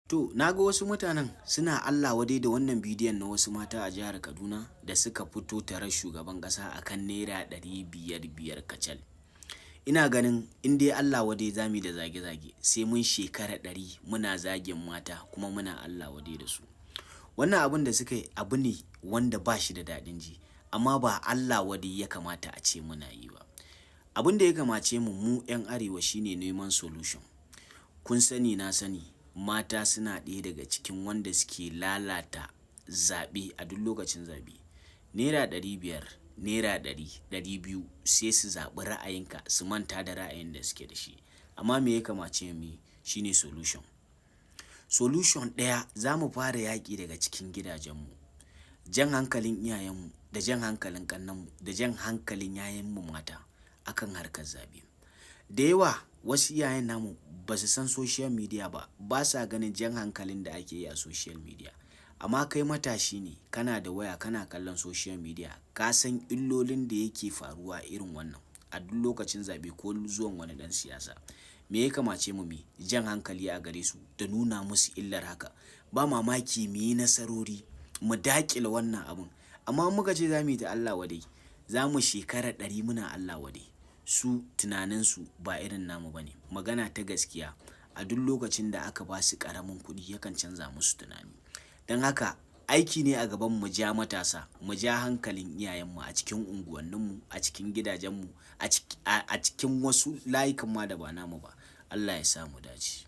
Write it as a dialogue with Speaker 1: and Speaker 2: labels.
Speaker 1: To, na ga wasu mutanen suna Allah wadai da wannan bidiyon na wasu mata a jihar Kaduna da suka fito tarar shugaban ƙasa a kan ₦500, 500 kacal. Ina ganin in dai Allah wadai za mu yi da zage-zage, sai mun shekara 100 muna zagin mata kuma muna Allah wadai da su. Wannan abun da suka yi abu ne wanda ba shi da daɗin ji, amma ba Allah wadai ya kamata a ce muna yi ba. Abin da ya kamace mu mu 'yan Arewa shine neman solution. Kun sani, na sani, mata suna ɗaya daga cikin wanda suke lalata zaɓe a duk lokacin zaɓe. ₦500, ₦100, 200, sai su zaɓi ra'ayinka su manta da ra'ayin da suke da shi. Amma me ya kamace mu yi shine solution. Solution ɗaya, za mu fara yaƙi daga cikin gidajenmu. Jan hankalin iyayenmu da jan hankalin ƙannenmu da jan hankalin 'ya'yanmu mata akan harkar zaɓe. Da yawa wasu iyayen namu ba su san social media ba, ba sa ganin jan hankalin da ake yi a social media. Amma kai matashi ne, kana da waya, kana kallon social media, ka san illolin da yake faruwa irin wannan a duk lokacin zaɓe ko zuwan wani ɗan siyasa. Me ya kamace mu yi? Jan hankali a gare su da nuna musu illar haka. Ba mamaki mu yi nasarori mu daƙile wannan abun. Amma in muka ce za mu yi ta Allah wadai, za mu shekara 100 muna Allah wadai. Su tunaninsu ba irin namu ba ne. Magana ta gaskiya, a duk lokacin da aka ba su ƙaramin kuɗi, yakan canza musu tunani. Don haka aiki ne a gaban mu ja matasa, mu ja hankalin iyayenmu a cikin unguwanninmu, a cikin gidajenmu, a cikin wasu layukan ma da ba namu ba. Allah ya sa mu dace.